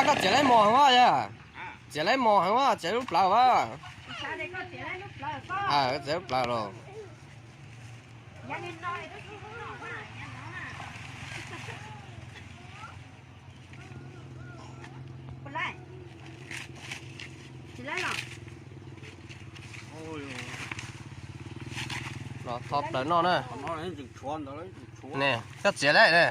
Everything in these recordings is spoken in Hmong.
Koj txiav laib mos heev as yog? Txiav laib mos heev as, txiav lub plawv as. Txiav lub plawv los. Los tho plaws no na. Ne, koj txiav lawm ne.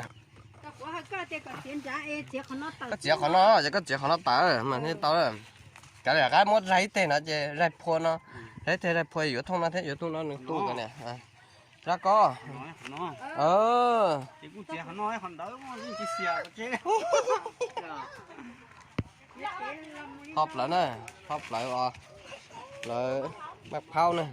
Koj txiav qhov no, ces koj txiav qhov no tawm mas thiaj tau. Kav liam, qab muab zaig ib teg no ces zaig phua no, zaig ib teg zaig phua yuav thooj no thiab, yuav thooj no nws tu ko niam. Rab koj. Tho plaws na, tho plaws os, plaws maj phaub na.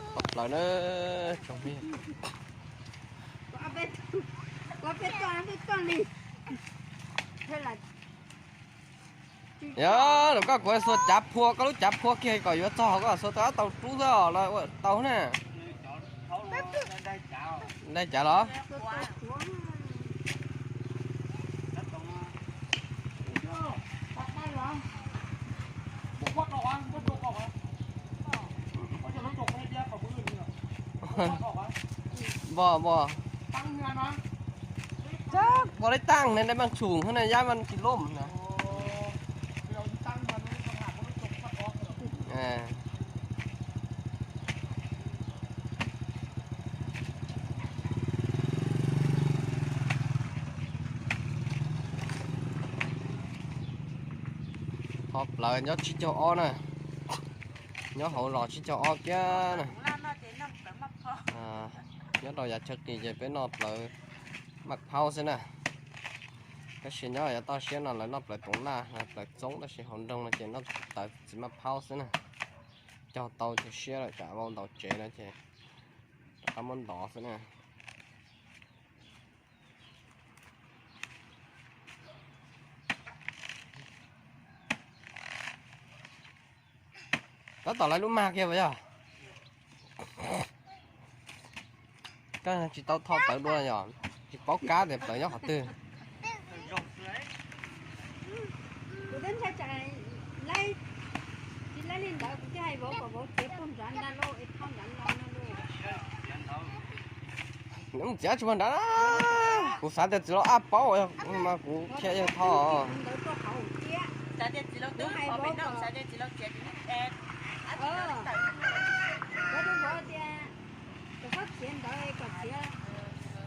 Toj plaws na, tsoom phooj ywg. Yog, lawv koj kuv xuas cav phua, koj lub cav phua kiag kom yuav txog koj xuas tau ob tau rub xwb os, lawv ua tau na. Dai cav los? Npog, npog. Tab, pov leb taaj ne, leb maaj tshum hab ne, yab maaj tsis lom na. Qhov plawv nyob tsib caug ob na, nyob hauv los tsib caug ob kiag na. Nyob rau yav chaw qis ces peb noj plawv maj phaub xwb na. Tab sis nyob yav toj siab no lawv noj plawv toov laj, plawv txoob, tab sis hauv nroog no ces noj plawv txiv maj phaub xwb na. Cog tau ces siab lawm, tsam vau ntaus tsev no ces rov qab muab ntov xwb na. Tab tom lawv lub mag kiag puas yog? Koj tsis tau tho plawv dua yog? Tsis paub kab tias plawv nyob qhov twg. Txiav tsis muaj nrad, kuv xav tias txiv laus ab paub mas kuv thiaj yog tho.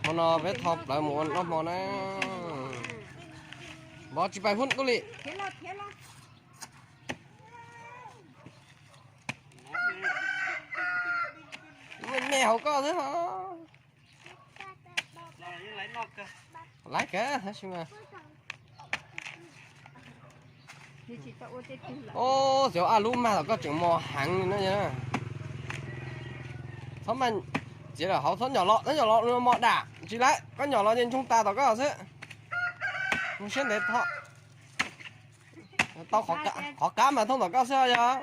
Hmo no peb tho plawv mus ua noj hmo na. Npov tsis pais hub tuj li. Me hauv koj xwb. Laiv kawg tab sis mas. Ub, txiv ab, lub mag tom koj tseem mos heev li na. Txhob mas, txiav lawm hauv, txhob nyom los, txhob nyom los, nws mos dam tsis laiv, koj nyom los ces ntsoog tas tom koj xwb. Mus siab ntev tho. Tau qhov qab mas thooj tom koj xwb yog.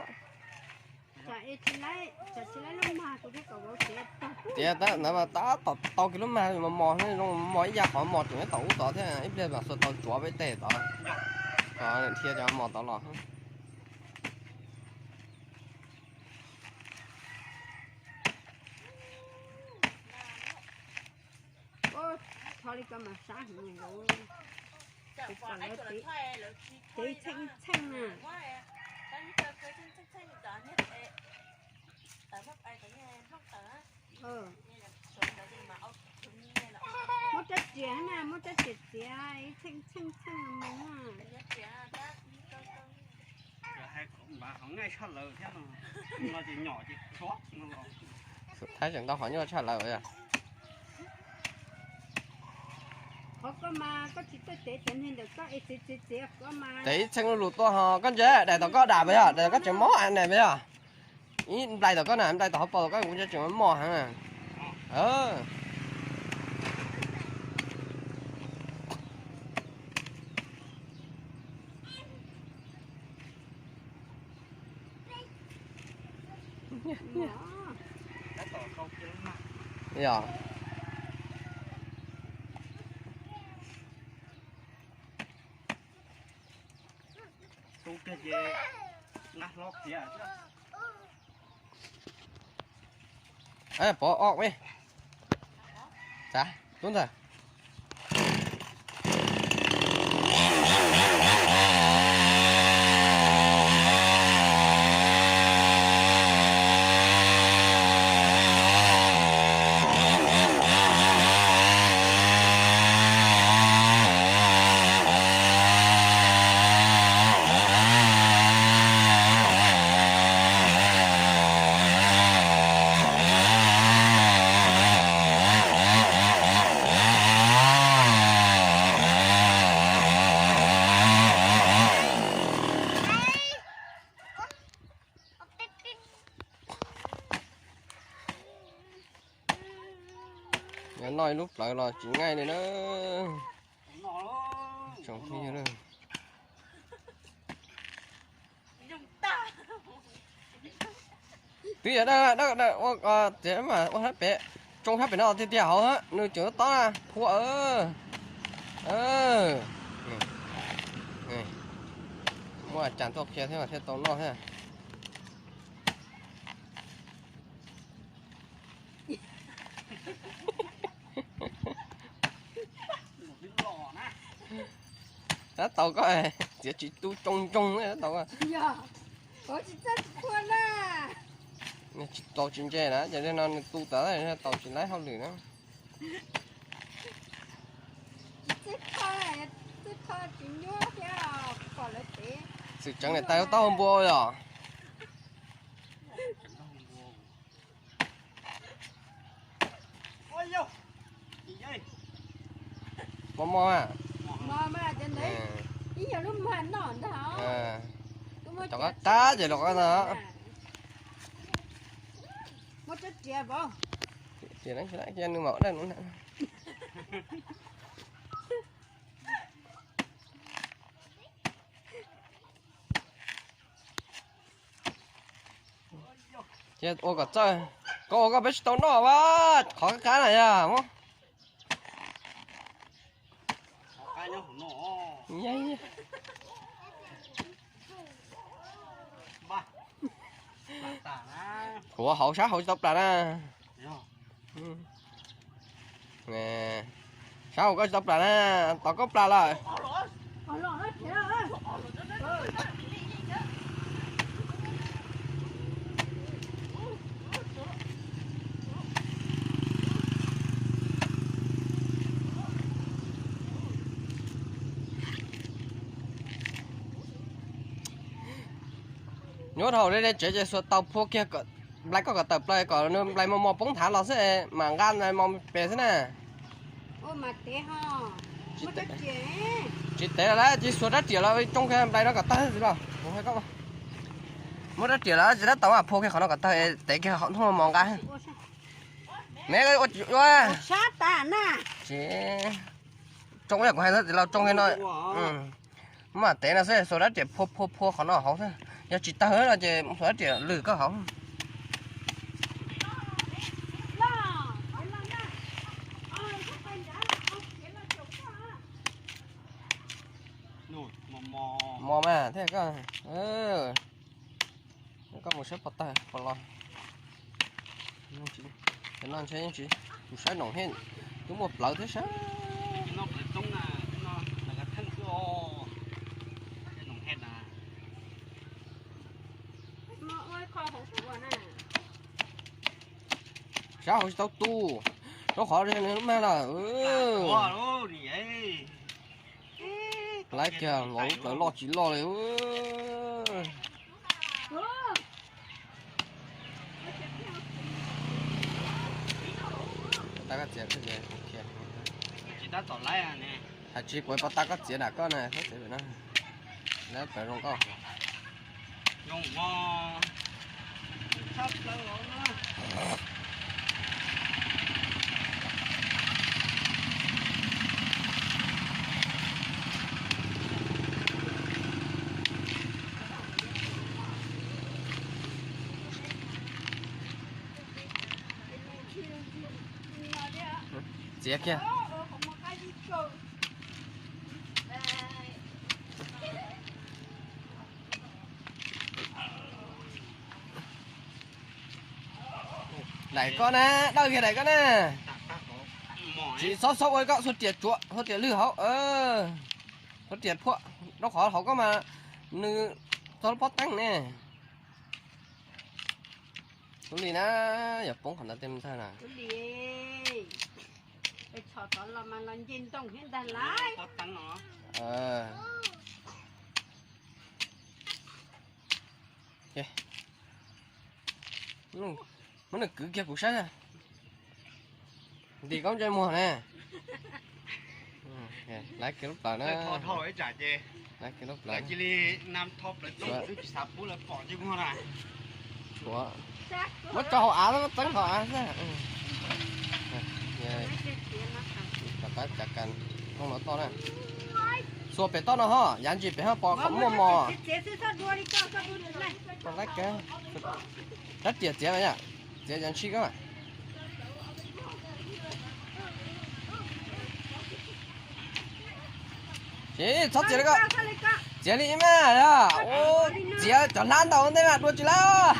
Tiav tab ntawd mas tab tom tau kiag lub mag mos mos, zoo mos ib yam qhov mos tseem nyob tom ub tod thiab, ib pliag mam xuas tau tsuav peb teg tod, dhia cov mos tod los. Tev txheej txheej na. Muab rab riam na, muab rab riam txiav ib txheej txheej txheej mus na. Thaib tseem ntau qhov nyuaj tshaj lawm. Tev ib txheej lub lus tuaj ho koj ntsia daim tom koj dam pes yog, daim tom koj tseem mob daim pes yog. Ib nplais tom koj na, nplais tom hauv paus tom koj kuv ntsia tseem mos heev na. Yog. Pov o me. Tub ntag. Noj ib lub plawv los tsis nqaij li na. Tsoom phooj ywg na. Twb yog dawb dawb ua tias mas ua sab pem, tsoo sab pem no tiag tiag hauv, nws tseem tob na, phua. Muab cas tuaj qhia thiab mas thiaj tau noj thiab. Tab tau koj txiav tsis tu tsoo ntsoog tab tau. Tsis tau tsis ntse na, ces li no nws tu tas tau tsis laib hauj lwm na. Txwm tseev niam tais taub hau npua yom. Mos mos a. Cov qab qab ces los qab no. Tias nws mam daj no. Ces ua kom txawj, koj ua koj peb tsis tau noj a, qhov qab qab na yog muab. Ua hauv sab hauv tsis tau plas na. Sab hauv koj tsis tau plas na, tom koj plas lawm. Nyuaj dhau li tsev ces xuas taus phua kiag nplai koj kom tawm plaws kom nws nplai mos mos poob nthav los xwb mam nqa mos pes xwb na. Tsis tev lawm, tsis xuas rab riam los tsoo kiag nplai no kom tawg xwb los. Muab rab riam los tsis tab tau phua kiag qhov no kom tawg, tev kiag qhov ntoo mos nqa. Me ua tsis ua. Tsis tsoo, kuv hais txiv laus tsoo kiag no. Mas tev no xwb, xuas rab riam phua phua phua qhov no hauv xwb, yog tsis tawg no ces xuas rab riam lwm koj hauv. Thiab koj, koj mus saib pov tawg pov los. Cov no ntshe yeej tsis, kuv saib noom hej, twb muaj plawv thiab saib. Sab hauv tsis tau tu, rau qhov lub mag lawm. Laiv kiag vauv lub plawv loj tsis loj li. Tab koj txiav, hais tsis puas pov tag koj txiav nram koj na, koj txiav pem no, lawv plawv zoo nkauj. Txiav kiag. Daim koj na, dawj kiag daim koj na. Tsis txhob xaub ua koj, xuas riam tsuav, xuas riam lwg hauv, xuas riam phuam, rau qhov hauv koj mas nws txog lub pob teeb ne. Tub li na, yog poob qhov ntawd tej ntag na. Muab nws kwv kiag kuv saib. Ntim koj ntsej muag ne. Laiv kiag lub plawv na. Laiv kiag lub plawv. Tshuav, muab tso hauv av, txeeb hauv av xwb. Rov qab tsav kas rooj no toj na. Xuas pem toj no ho, yav ntsis pem ho pom qhov muaj mos. Rab riam txiav mas yom, txiav yav ntshis koj. Tsis txhob txiav li koj. Txiav li ib mas, txiav cov hlab ntau ntej mas dua tsis lawm.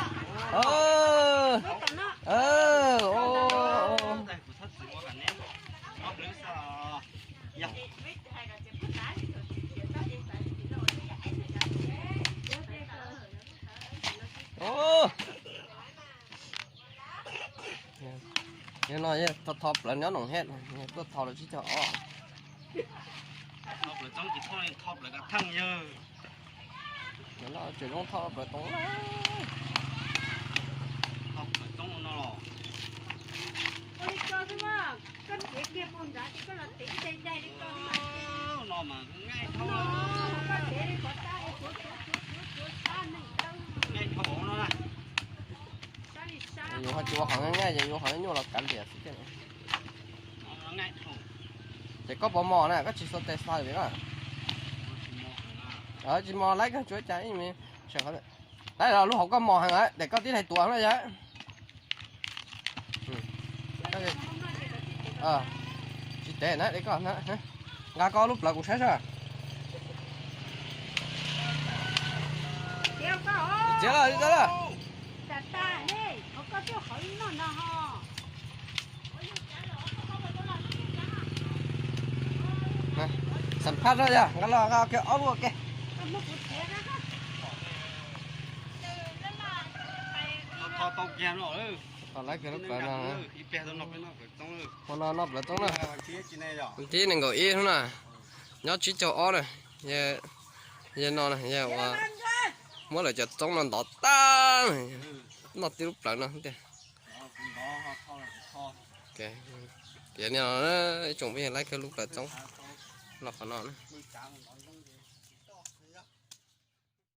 Yog no yog tho plawv nyob noom hej, tuaj tho lawv tsib caug ob. Tseem zoo tho plawv toov. Yus ho tsis ua qhov nyuaj nyuaj, yus ua qhov nyuaj nyuaj los kav liam xwb thiab. Ces koj puas mos na, kos tsis xuas tes xaws li na. Tsis mos laib kag tsuav cas ib me, laib los lub hauv koj mos heev lawm, ces koj tib hais tuav no yog. Tsis tev na, koj nqa koj lub plawv kuv saib seb. Txiav lawm, txiav lawm. Xam phaj zog yog nqa los nqa kiag ob lub ua ke. Tho laib kiag lub plawv no. Ua no noj plawv txoob na. Thib nees nkaum ib hnub na, nyob tsib caug ob na, yog no na, yog ua muab lawv cov txoob no ntov tag, noj tib lub plawv no tiag. Tiav ni no, ib tsoom phooj ywg laib kiag lub plawv txoob los qhov no na.